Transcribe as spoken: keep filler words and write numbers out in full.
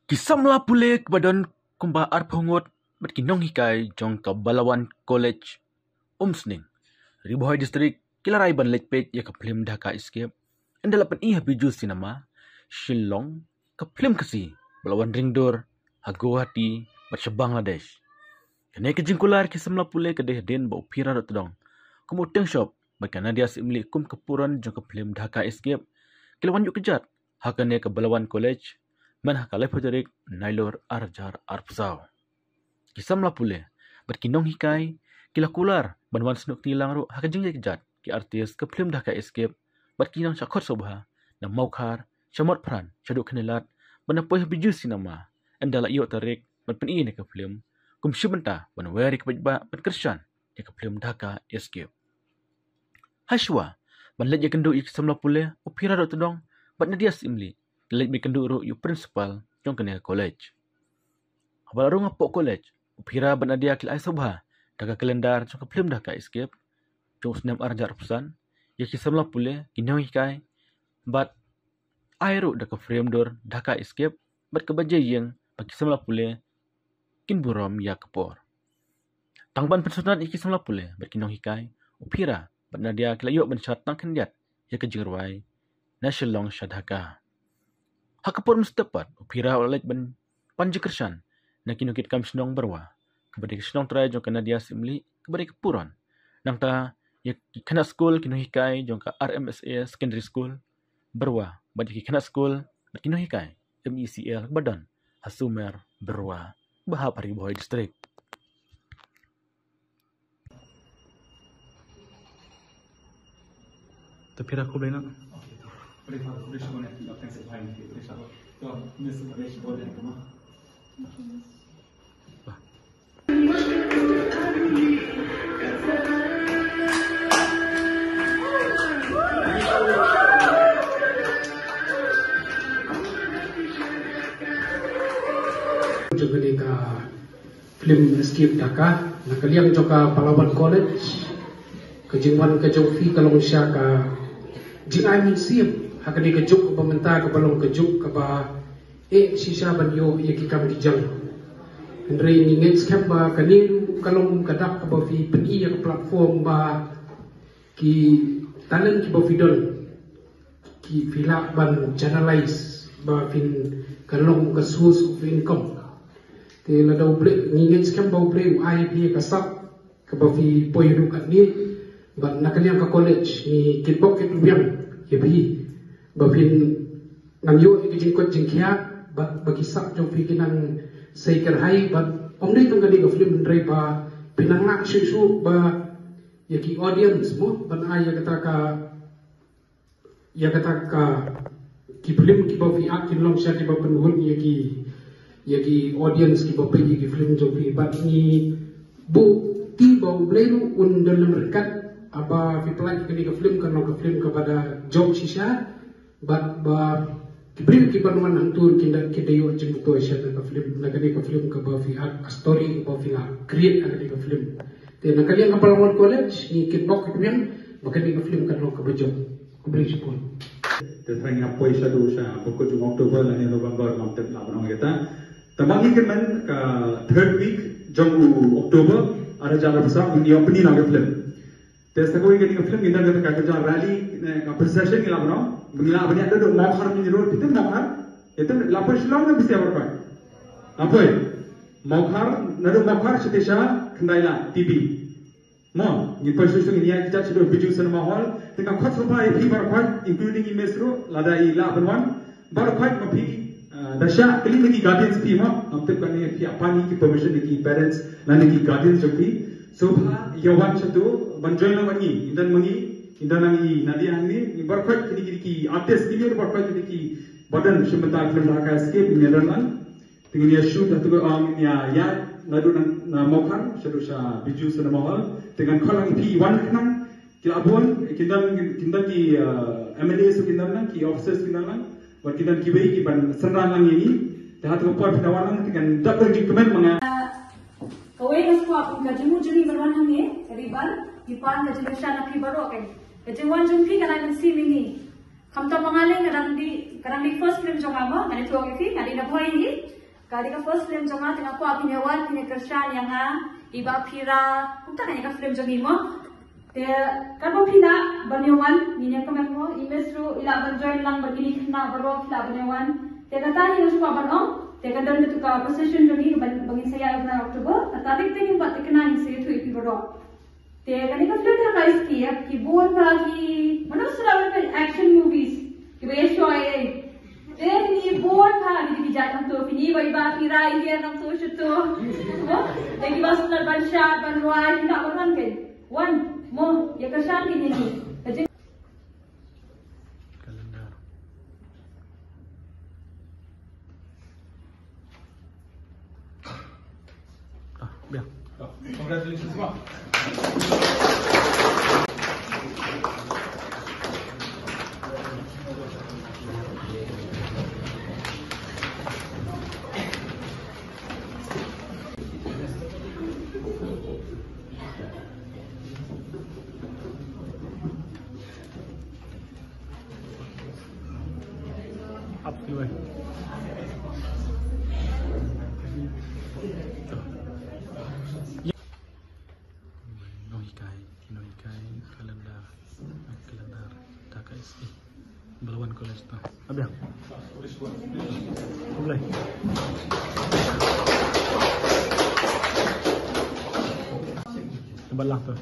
Ki samla pule kiba don kumba arphew ngut bad ki nonghikai jong ka Balawan College, Umsning, Ri Bhoi District, ki la rai ban leit peit ïa ka phlim Dhaka Escape ynda la pyni ha Bijou Cinema, Shillong, ka phlim Khasi ba la wan ring dur ha Guwahati bad sha Bangladesh. Kane ka jingkular ki samla pule ka dei hadien ba u Phira Dohtdong kum u Teng Shop bad ka Nadia Syiemlieh kum ka puran jong ka phlim Dhaka Escape ki la wan ïuh kjat ha kane ka Balawan College mynta ha ka laiphew tarik Nailur arhajar arphew saw. Ki samla pule bad ki nonghikai ki la kular ban wan snoh kti lang ruh ha ka jingïakjat ki artist ka phlim Dhaka Escape bad ki nang sha khot sngewbha na Mawkhar, sha Motphran, shaduh Khyndailad bad na poi ha Bijou Cinema ynda la ïoh tarik ban pyni ïa ka phlim kum shi bynta ban wer ïa ka paidbah ban kyrshan ïa ka phlim Dhaka Escape. Hashwa ban leit ïakynduh ïa ki samla pule, u Phira Dohtdong bad Nadia Syiemlieh ki leit ban ïakynduh ruh ïa u principal jong kane ka college. Haba la rung hapoh college, u Phira bad Nadia ki la ai sngewbha da ka kalendar jong ka phlim Dhaka Escape jong u snem arhajar arphew san ïa ki samla pule, ki nonghikai bad ai ruh da ka frame dur Dhaka Escape bad kaba jia ïing ba ki samla pule kin burom ïa ka por. Tang ban pynsngewtynnat ïa ki samla pule bad ki nonghikai, u Phira bad Nadia ki la ïoh ban shad tang khyndiat ïa ka jingrwai Na Shillong Sha Dhaka. Ha ka por mynstep pat u Phira u la leit ban pan jingkyrshan na ki nongkitkam shnong baroh, kaba dei ka shnong trai jong ka Nadia Syiemlieh kaba dei ka puran. Nangta ïa ki khynnah skul ki nonghikai jong ka R M S A Secondary School baroh bad ïa ki khynnah skul bad ki nonghikai M E C L ba don ha Sumer baroh ba hap ha Ri Bhoi District. Te Phira khublei noh. Jong kane ka film Escape Dhaka, na ka liang jong ka Balawan College, ka jingwan ka jong phi ka long sha ka jingai mynsiem ha kane ka juk kaba mynta kaba long ka juk kaba eh shisha ban ïoh ïa ki kam ki jam. Hynrei ngi ngeit skhem ba kane ruh ka long ka dak kaba phi pyni ïa ka platform ba ki talent kiba phi don ki phi lah ban channelize ba phin kan long ka source of income. Te lada U Blei, ngi ngeit skhem ba U Blei u ai phi ka sap kaba phi poi ruh katne. Bad na ka liang ka college ngi kitbok kitrwiang ïa phi ba phin nang ïoh ïa ka jingkoit jingkhiah bad ba ki sap jong phi ki nang sei kyrhai bad ym dei tang kane ka film hynrei ba phin nang lah shuh shuh ba ïa ki audience mo ban ai ïa kata ka ïa kata ka ki film kiba phi act kin long sha kiba pynhun ïa ki ïa ki audience kiba peit ïa ki film jong phi bad ngi buh ti ba U Blei ruh un don lem ryngkat haba phi pynlait kane ka film kan long ka film kaba da jop shisha bad ba ki briew kiba wan hangto kin da kin da ïoh jingmyntoi sha ka film na kane ka film kaba phi act, ka story kaba phi la create ha kane ka film. Te na ka liang ka Balawan College ngi kitbok kitrwiang ba kane ka film kan long kaba jop. Khublei shibun. Te tang ïa poi shaduh sha ba kut jong October lane November ngam tip lah ban ong ïa kata. Tangba ngi kyrmen ka third week jong u October arhajar arphew saw ngi ïoh pyni noh ka film. Te sa kawei kane ka film ngi don kata ka, ka jong rally ne ka procession ngi lah ban ong. Ngi lah ban ïa duh Mawkhar Main Road, phi tip Mawkhar? Ïa tip la poi Shillong ne phi shu ïa poi? La poi Mawkhar, naduh Mawkhar sha te sha Khyndailad T B. Mo, ngi poi shuh shuh ngi ïa ki judge sha Bijou Cinema Hall. Te nga khot sngewbha ïa phi baroh khoit, including i Miss ruh, lada i lah ban wan. Baroh khoit ma phi, ah, da shah kylli na ki guardians phi mo, ngam tip kane phi ap ïa ki permission na ki parents, lane ki guardians jong phi. Sngewbha ïa wan shato ban join lang bad ngi. Ynda ma ngi, ynda ma ngi Nadia hangne, ngi baroh khoit kine ki, ki artist kine baroh khoit kine ki ba don sha bynta film Dhaka Escape ngi don lang. Te ngin ïa shoot hato, ah, ngin ïa ïaid naduh na, na Mawkhar shaduh sha Bijou Cinema Hall. Te ngan khot lang ïa phi wan khnang. Ki la bun, kin don, kin don ki, ah, M L As kin don lang, ki officers kin don lang. Bad kin don kiwei ki ban synran lang ïa ngi. Te ha tu por phi da wan lang te kan dap da jingkmen ma nga. Kawei ka squad ka jingmut jingmut ban wan hangne, ka dei ban, ki pan ka jingkyrshan na phi baroh kan. Ka jingwan jong phi ka la mynsiem ïa ngi. Khamtam ma nga lei ka dang dei, ka dang dei first film jong nga mo, nga dei tu ïa phi, nga dei na bhoi hi. Ka dei ka first film jong nga, te nga kwah phin ïa wan, phin ïa kyrshan ïa nga, i Bah Phira, kumta ka dei ka film jong ngi mo. Te katba phi lah ban ïa wan, ngin ïa kmen mo, i Miss ruh i lah ban join lang bad kine ki khynnah baroh, phi lah ban ïa wan. Te kata hi nga shu kwah ban ong, te ka don katu ka procession jong ngi ban, ba ngin sa ïaid ha u bnai October, ka tarik te ngin bat te kane ngin sa ïathuh ïa phi baroh. Te kane ka film ka ïa ki, ki bun bha ki, mano shu lah ban peit action movies, kiba ïa shoi ei. Te kine bun bha ki, ki jait nangto, kine ba i Bah Phira i ïa nangto shuto. Mo? Te kiba sngewtynnat ban shad, ban rwai, ki lah ban wan keiñ. Wan, mo, ïa kyrshan kine ki. Ka jing- Calendar. Ah, biang. Congratulations, Mak. Up to you. Nonghikai, nonghikai, calendar, calendar, taka S A. Balawan College ta. Abiang. Kumlai. Balang tu.